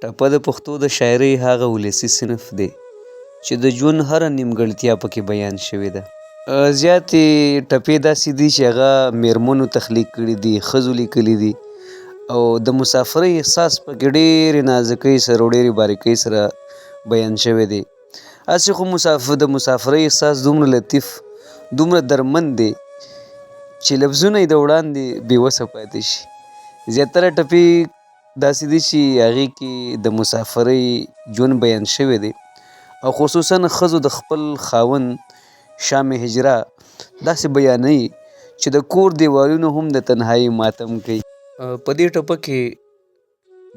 ټپه د پښتو د شاعرۍ هغه ولسي صنف دی چې د ژوند هره نیمګړتیا پکې بیان شوې ده. زیاتې ټپې داسې دي چې هغه میرمنو تخلیق کړي دي، ښځو لیکلي دي او د مسافرۍ احساس پکې ډېرې نازکۍ سره او ډېرې باریکۍ سره بیان شوی دی. هسې خو مسافر د مسافرۍ احساس دومره لطیف، دومره درمند دی چې لفظونه یې د وړاندې بې وسه پاتې شي. زیاتره ټپې داسې دي چې هغې کې د مسافرۍ ژوند بیان شوی دی او خصوصا ښځو د خپل خاوند شام هجره داسې بیانوي چې د کور دیوالونه هم د تنهایۍ ماتم کوي. په دې ټپه کې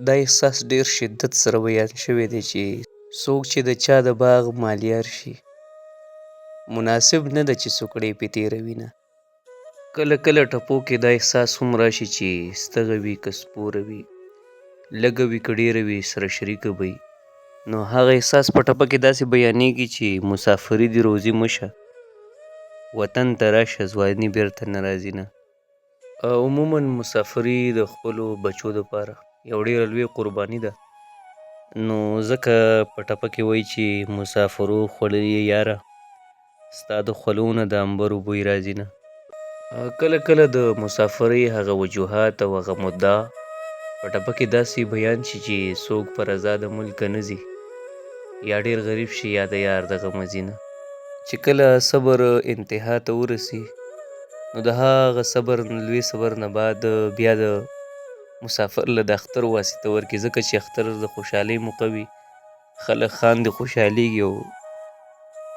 دا احساس ډېر شدت سره بیان شوی دی چې څوک چې د چا د باغ مالیار شي، مناسب نه ده چې سوکړې پې تېروینه. کله کله ټپو کې دا احساس هم راشي چې ستغه وي که سپوره وي، لږه وي که ډېره وي، سره شریکه به وي. نو هغه احساس په ټپه کې داسې بیانېږي چې مسافري دې روزي مه شه، وطن ته راشه ځواني بېرته نه راځینه. عموما مسافري د خپلو بچو دپاره یو ډېره لویه قرباني ده، نو ځکه په ټپه کې وایي چې مسافرو خوړلي یاره، ستا د خولو نه د عنبرو بوی راځینه. کله کله د مسافرۍ هغه وجوهات او هغه مدعا په ټپه کې داسې بیان شي چې څوک په رضا د ملکه نه ځي، یا ډېر غریب شي یا د یار د غمه ځینه. چې کله صبر انتها ته ورسي نو د هغه صبر لوی صبر نه بعد بیا د مسافر له د اختر واسطه ورکړي، ځکه چې اختر د خوشحالۍ موقع وي، خلک خاندي خوشحالېږي او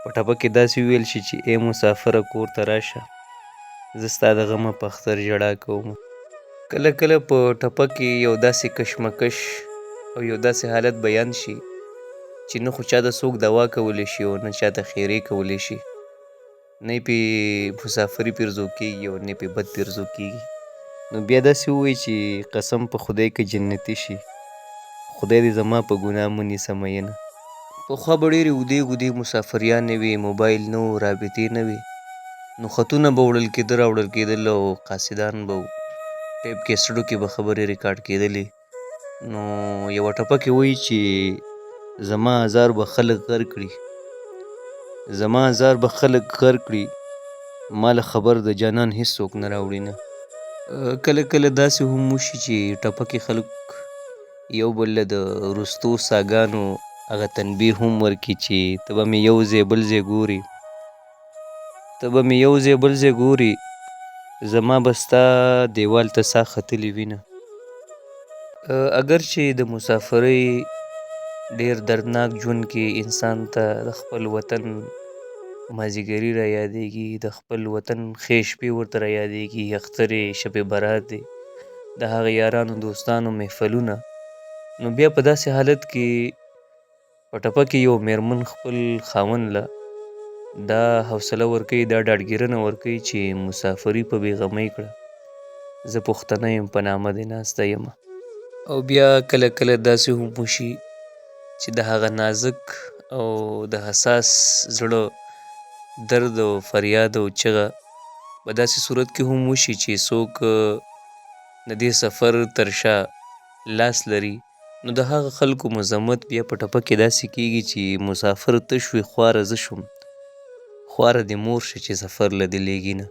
په ټپه کې داسې وویل شي چې ای مسافره کور ته راشه، زه ستا د غمه په اختر ژړا کوم. کله کله په ټپه کې یو داسې کشمکش او یو داسې حالت بیان شي چې نه خو چا ته څوک دوا کولی شي او نه چا ته ښېرې کولی شي، نه یې پې مسافري پیرزو کېږي او نه یې پې بد پیرزو کېږي. نو بیا داسې ووایي چې قسم په خدای که جنتي شي، خدای دې زما په ګناه مه نیسه میینه. پخوا به ډېرې اوږدې اوږدې مسافریانې وې، موبایل نه و، رابطې نه وې، نو خطونه به وړل کېده راوړل کېدل او قاصدان به وو، ټیپ کیسټو کې به خبرې ریکارډ کېدلې. نو یوه ټپه کې وایي چې زما ازار به خلک غر کړي، زما ازار به خلک غر کړي، ما له خبر د جانان هیڅوک نه راوړینه. کله کله داسې هم وشي چې ټپه کې خلک یو بل له د وروستو ساګانو هغه تنبیه هم ورکړي چې ته به مې یو ځای بل ځای ګوري، ته به مې یو ځای بل ځای ګوري، زما به ستا دیوال ته سا ختلې وینه. اګر چې د مسافرۍ ډېر دردناک ژوند کې انسان ته د خپل وطن مازیګري را یادېږي، د خپل وطن ښې شپې ورته را یادېږي، اخترې، شب برات دی، د هغه یارانو دوستانو محفلونه، نو بیا په داسې حالت کې په ټپه کې یو میرمن خپل خاوند له دا حوصله ورکوي، دا ډاډګیرنه ورکوي چې مسافري په بې غمۍ کړه، زه پښتنه یم په نامه دې ناسته یمه. او بیا کله کله داسې هم وشي چې د هغه نازک او د حساس زړه درد او فریاد او چغه په داسې صورت کې هم وشي چې څوک د دې سفر تر شا لاس لري، نو د هغه خلکو مذمت بیا په ټپه کې داسې کېږي چې مسافر ته شوې خواره زه شوم، خواره دې مور شه چې سفر له دې لېږي نه.